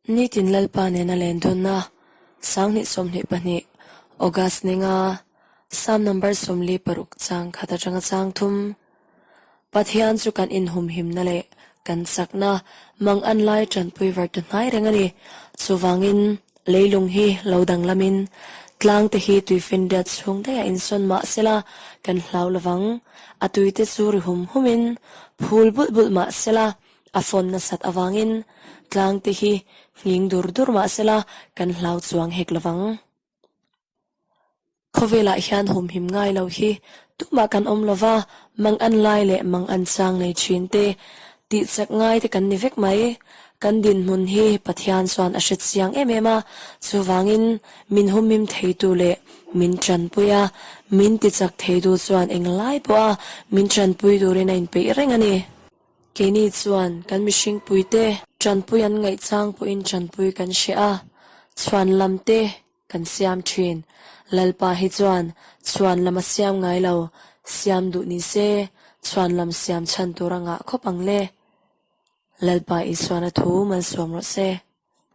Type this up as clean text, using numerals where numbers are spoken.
Nitin Lalpa nena len dunna 2022 August ni nga Psalm number 46 chang khat atanga chang thum Pathian chu kan inhumhimna leh kan chakna mang an lai tanpui var tu hnai reng a ni. Chuvangin leilung hi lo danglamin tlang te hi tuifinriat chhung daih a insawn mah sela kan hlau lovang. A tuite chu ri hum humin phul bulh bulh mah sela A phone nasat avangin tlang te hi nghing dur dur mah sela kan hlau chuang hek lovang. Khawvelah hian humhim ngai lo hi tumah kan awm lova, mang an lai leh mang an chang nei thin te, tih chak ngai te kan ni vek mai. Kan dinhmun hi Pathian chuan a hre chiang em em a, chuvangin min humhim theitu leh min tanpui a, min ti chak theitu chuan englai pawha min tanpui turin a inpeih reng a ni. Keini chuan kan mihring puite tanpui an ngaih chang pawhin tanpui kan hre a, chhuan lam te kan siam thin. Lalpa hi chuan chhuan lam a siam ngai lo, siam duh ni se chhuan lam siam chhan tur a ngah khawp ang le. Lalpa Isuan a thu malsawm rawh se.